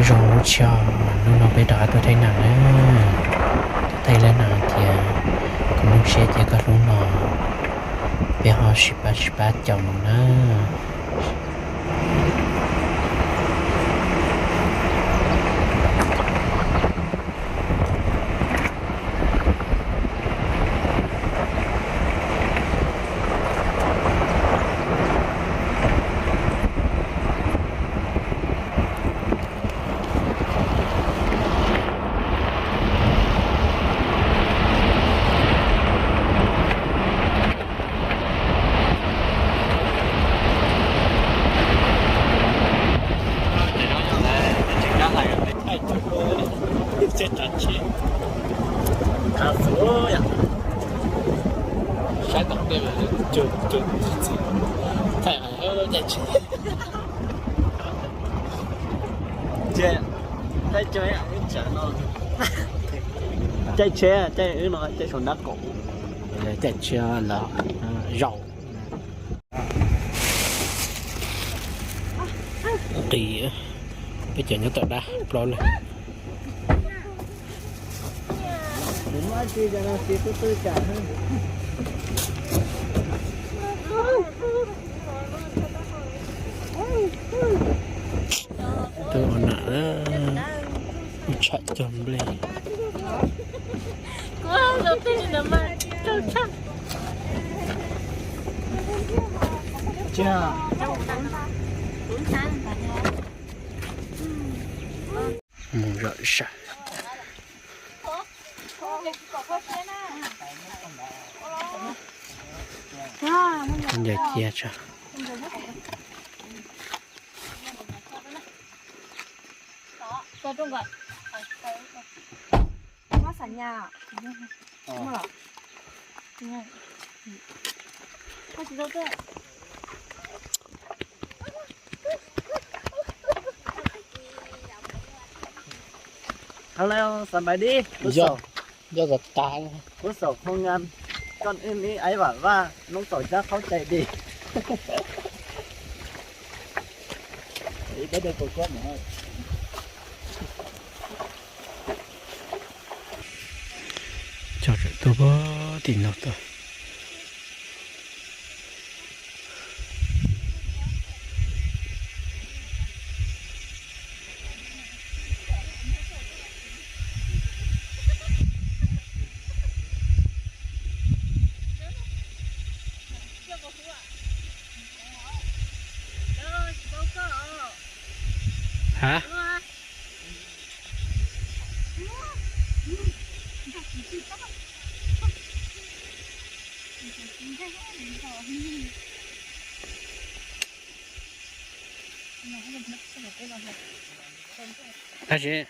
Zoo lub tshaj, hnub no peb rov qab tuaj thaij nas na. Tuaj thaij lawv nas tias koj lub siab cia koj hlub no, peb ho sib pab sib pab caum mus na. Caij tsheb, caij wb no, caij saum nrab qaum, caij tsheb los zaum. Qis, peb cov nyob tom dab plaub leeg. Twb ua nam, ua tsham cog nplej. Mus zom zaws. Ncaws cia tso. Hello, somebody. Yog, yog tas tas. Kuv xaum khoo ngan, con ưn ib aib vam vaj, noob txaus cab qhaub cai di. Cog tsam tuaj puag tim no tuaj. Hab? Tab sis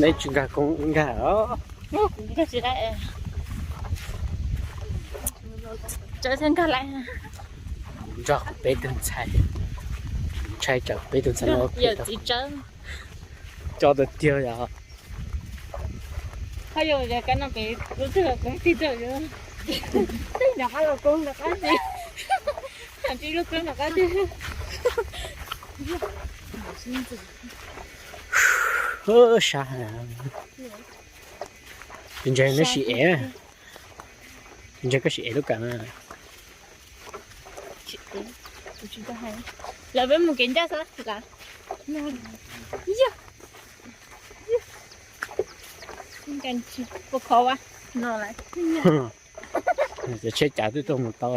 neb tsis nkag koob nkag os. Tawv thiaj nkag lawm. Nrog kuv peb tug ntxhais, ntshai tsam kuv peb tug ntxhais no yawm txiv tsawb. Coj tiag tiag yom. Haj yog ka no pem lub twg los koob tig tawm, tej nyuam qab los koob nram qab ntxiv, ntsis lub koob nram qab tig. Sab, ntshai neb sim ev, ntshai koj sim ev lub kawm na. Lawv peb mus kev ncaj xwb las. Yog, yog, ua khov va no lawm. Cov tsheb cav twb tuaj mus tau.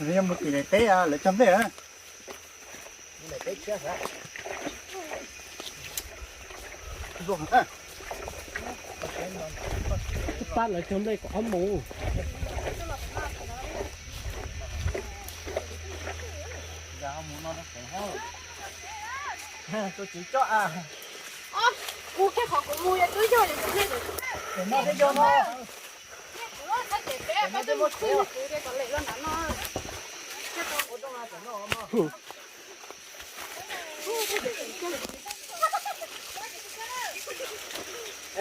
Yog mus tim daim teb lawv cog nplej. Pab lawv cog nplej kom qhov mus. Tus txiv coj a. Kuv kiag qhov kuv mus yog twb yog yog cov nplej. Tus no thiaj yog no. Es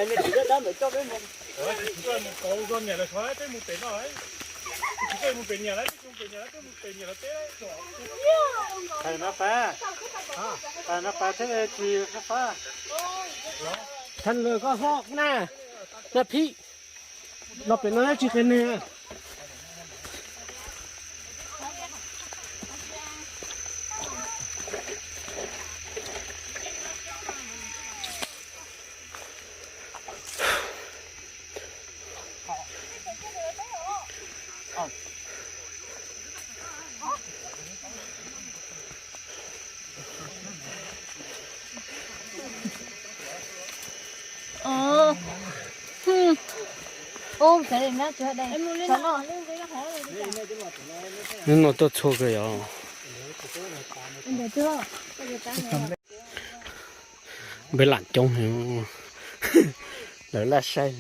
nws tsis dab dab ntawm coj peb mus. Tsis coj mus pauv zog niam lawv, peb mus pem no, tsis coj mus pem niam lawv, peb mus pem niam lawv, peb mus pem niam lawv teb. Pab, pab, pab thiab tsis pab. Thaij lawv koj xwb na, na phib, los pem no tsis qhia nws. Hnub no tuaj txhua kawg yom. Lawv laj saib.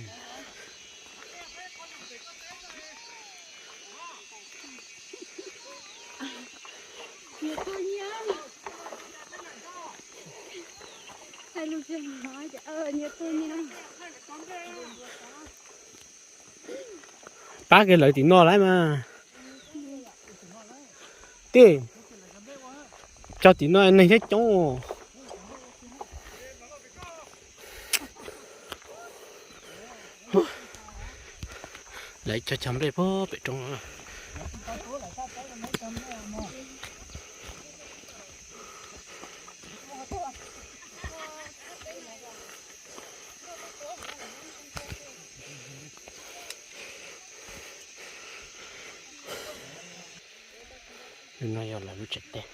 Pab kiag lawv tim no lawm mas. Tej, cog tim no neeg thiab coob. Lawv cog cog nplej puag pem roob. No yog lawv lub tsev teb.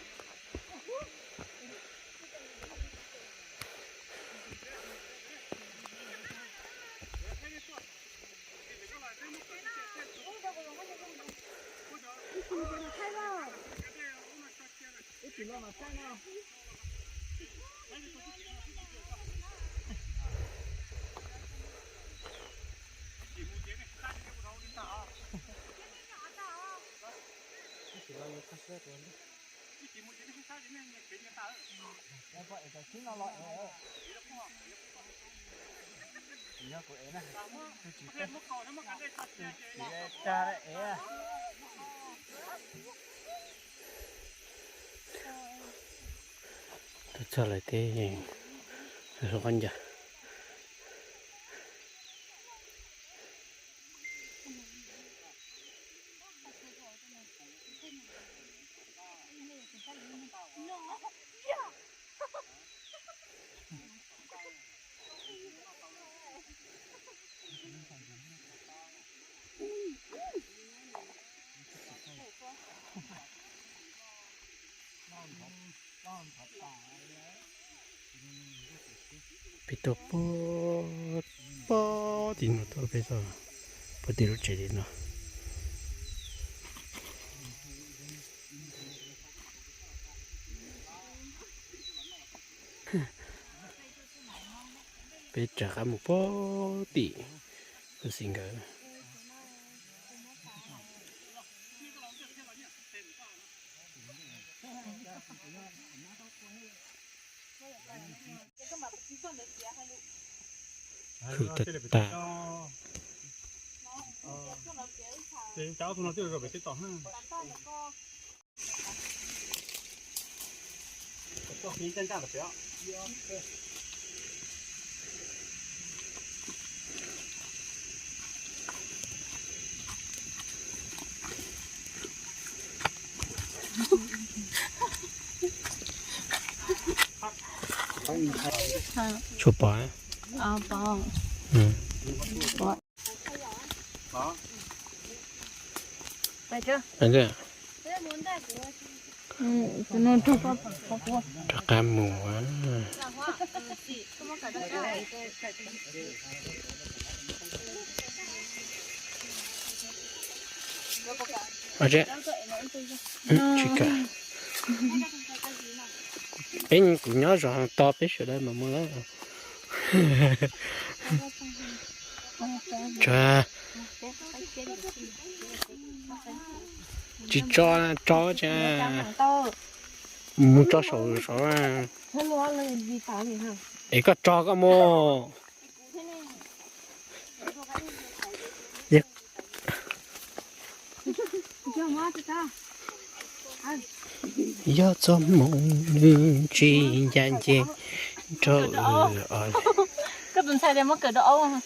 Tuaj txog lawm teb, qhov ncauj. Peb tuaj puag, puag tim no tuaj, peb tuaj puag tim lub tsev li no. Peb rov qab mus puag tim kuv txiv nkawd. Hwm tag tag. Tshuav pom. Rov qab mus. Tsis kam. Peb, kuv nyob zov to, peb sawv daws mas mus lawm. Tsa. Tsis tso, tso tsa. Mus tso saum saud. Es koj tso koj mus. Yog txoj hmoo nws tsis ncav nce rau. Koj tus ntxhais tias muab kawm rau aub.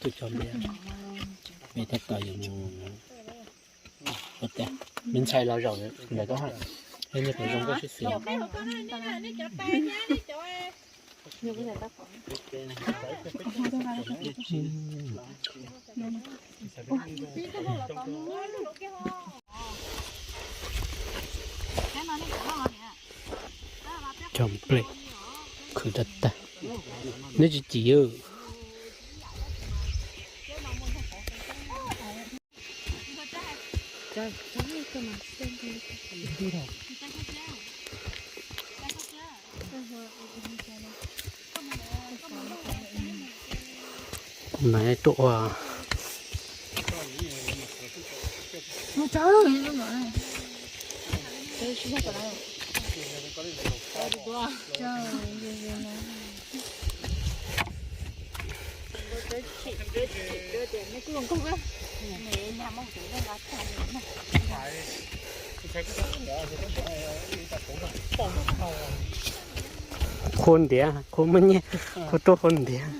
Tus cov me, me tab tom yuav mus ua cas, me ntxhais los zaum ntawm koj ha, nej puas zoo nkauj sib xis. Cog nplej khwv tag tag, neb tsis cim. Mas tuaj ua Qhua ntiav, qhua muaj nyiaj, qhua ruaj qhua ntiav.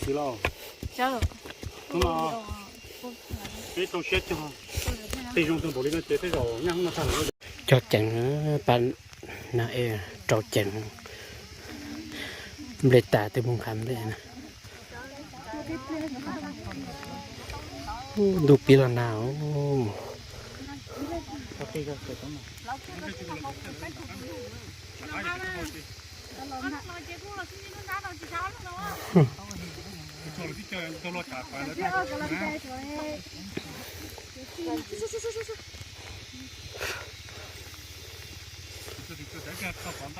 Txiv lauj, hnub no peb tau siab cog, tej zoo tag npaum li no ces tej zaum nyaj hnub no tag lawm. Cog ceev, pas na, rau ceev, nplej tas twb mus nqa nplej na. Ntuj pib los nag.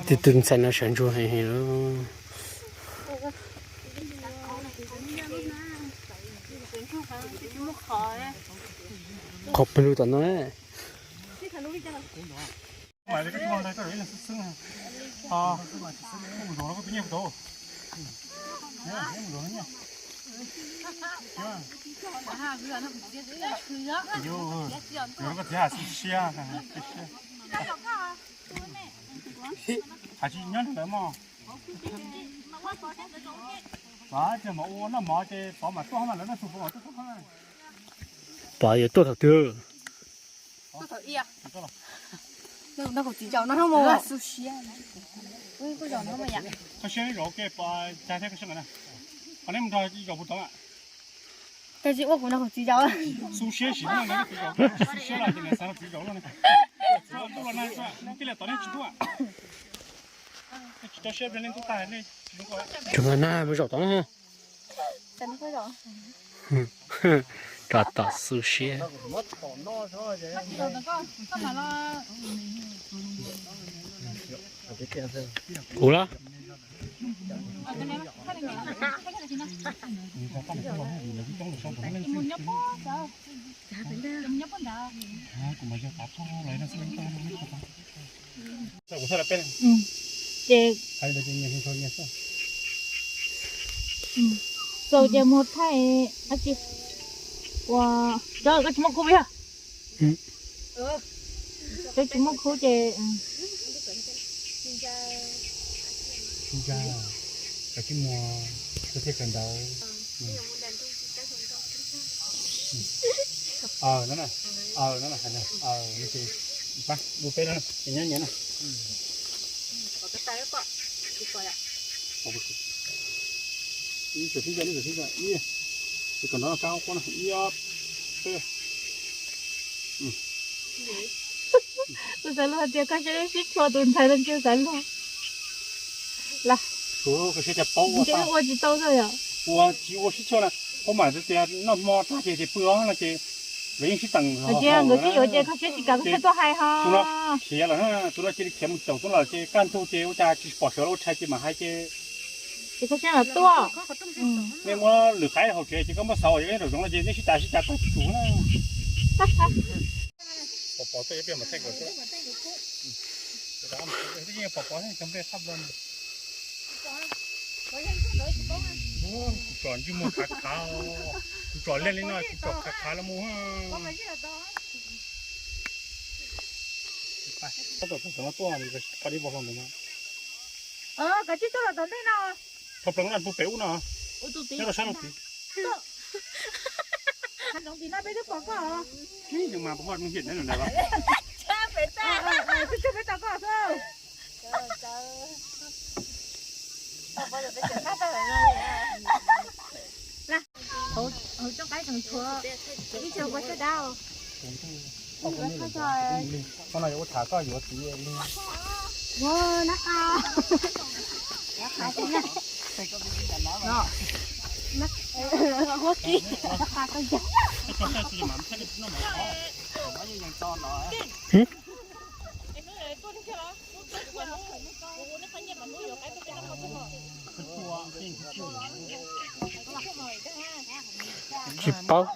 Tus tus ntxhais no sawv ntsuag heev heev lawm. Qhov pw lug tom no. Hais tsis nyob ntawd mog. Pov ces pov mas tuaj mas lawv noj txog pov mas tuaj txog. Pov yuav tuaj thaum twg? Noj kaum txiv zaum no mus. Koj siab zaum ke pov cas thiab koj siab na. Qhov neb mus nrog zaum puas tau? Koj tsis ua kuv noj kaum txiv zaum. Xu siab sim neb xu siab los ces nws xav noj txiv zaum no. Txiv zaum ntuj los nag, ntuj tij li tom nej tsis tuaj. Tsis tau siab ple nej ntuj tag nej tsis zoo. Tsuas nag mus zaum tod na. Rov tom xu siab. Ua los. Ces txaus ces mus thaij dab tsi. Ua, cov koj tsis muaj khub yog? Cov tsis muaj khub ces tsis mus, koj thiaj kawm ntawv. Aw, no na, aw, no na, aw, no ces pab ua peb no, ces nyob nyob na. Ib, ib, ib, ib, ib, ib, kom no kab quab no, ib, ob, peb. Kuv xav luag tias koj siab sib tshuam tus ntxhais no ntsia xav luag. Los, koj siab cas paub ua tsis tau xwb yom. Ua tsis ua sib tshuam na, paub mam tias noj hmo tag ces tias pw os no ces lawv yeej sib teem. Cia nkawd sib yuav ces koj siab tsis kam koj siab tuaj hais ho. Tus no khiav lawm, tus no cia li khiav mus caum tuaj lawm ces kaj ntug ces ua cas tsis pom sawv los ua tshais ces mam hais ces. Ces koj siab los tuaj. Nej muab lwm qaib haus tsev ces koj muab xauv nyob rau zoov no ces nej sib cav sib cav tag tus na. Pom pom tej pliag mas thaij kuv xwb. Yeej pom pom cov nplej tshaj plaws. Kuv tsom ntsej muag khav khav, kuv tsom liaj li no kuv tsom khav khav los mus. Koj tsom txog no tuaj, koj dib vau hlo ntawd no. Koj tsis tuaj los tom ntej no. Tho plaws no puag pem ub no. Nyob rau sab no tid. Peb twb pom koj. Ib, nws mas pom koj mus hiam neb nws ntawd los. Peb tos koj xwb. Hauv tsob qaib tseem tshuav ib txhia kua tshiab dab. Koj no yuav ua tham koj yuav txiv li. Ua nab qa. Huab tis. Tsis paub.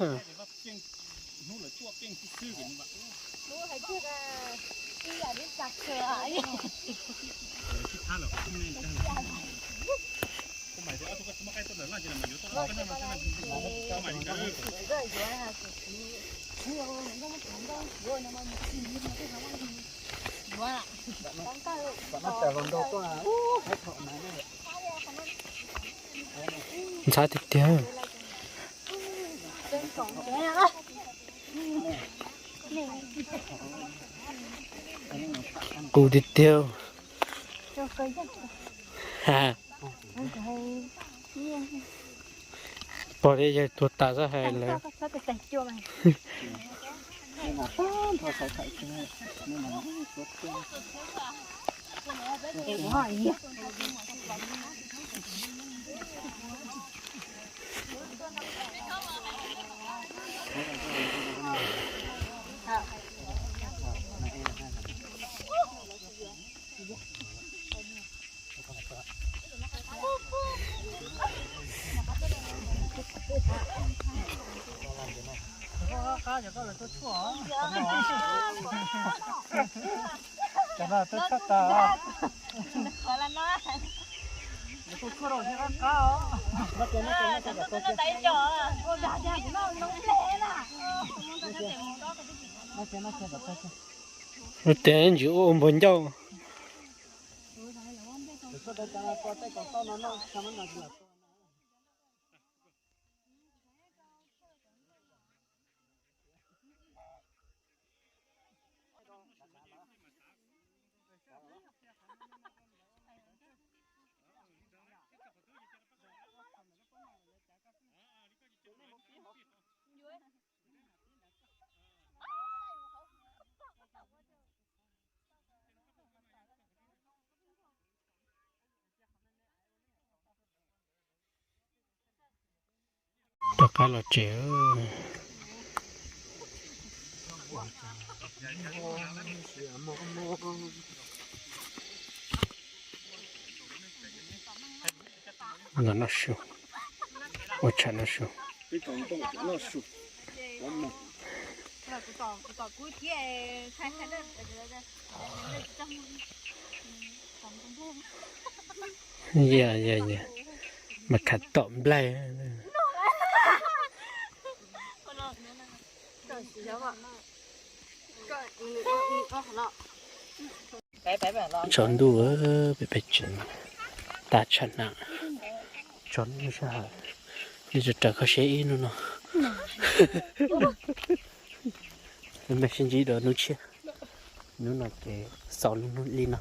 Ntxhab tiag tiag. Qus tiag tiag. Pom li yawg tuag tas xwb hais lawv. Qab cov koj lawv tuaj tshuaj. Cov no tuaj tshuaj tas. Lawv tuaj tshuaj rau thiab qab qab os. Lub tias ntsis ua npog ncauj. Rov qab los tsev. Los noj su, ua tshais noj su. Yog yog yog, mas khav tom nplaig. Tsaus ntuj, peb pem tsev tas tshaj na. Tsaus ntuj sab hawm, nws tseem raws kho siab ib hnub no. Peb mam sib ntsib dua hnub tshiab. Hnub no ces xaus li no.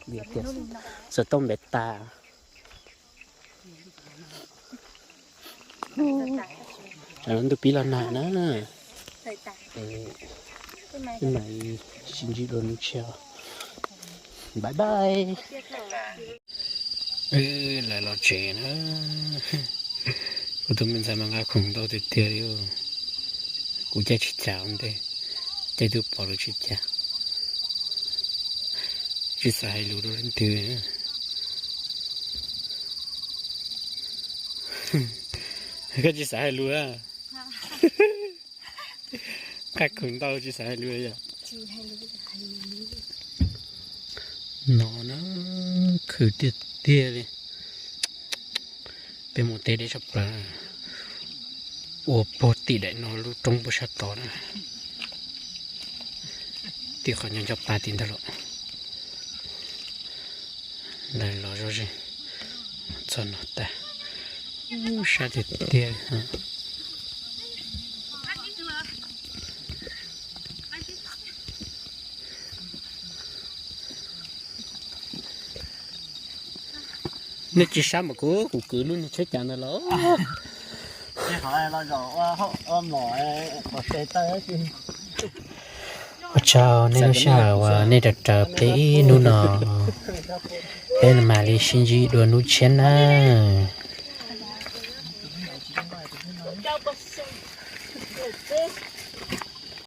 Vim tias xov tooj npev tas. Tsam no ntuj pib los nag na. Peb mam sib ntsib dua hnub tshiab. Bye bye. Lawv los tsev na. Kuv tus me ntxhais mas nqa khoom ntau tiag tiag li. Kuv caij tsis cas ua ntej, caij twb pom lawv tsis cas. Tsis xav hais lus rau leej twg. Koj tsis xav hais lus a? Nqa khoom ntau tsis xav hais lus yom? No na, khwv tiag tiag li. Peb mus teb deb tshaj plaws, ua puag tim daim no lub roob puag sab tod na. Tim qhov nco nco pa tim ntag los. Lawv los zoj zeeg txog no tas. Sab tiag tiag. Nej tsis sab mas kuv, kuv kwv lub niag tsheb cas ntawd los. Ua tsaug nej lub sij hawm uas nej raws raws peb ib hnub no. Peb mam li sib ntsib dua hnub tshiab nawb.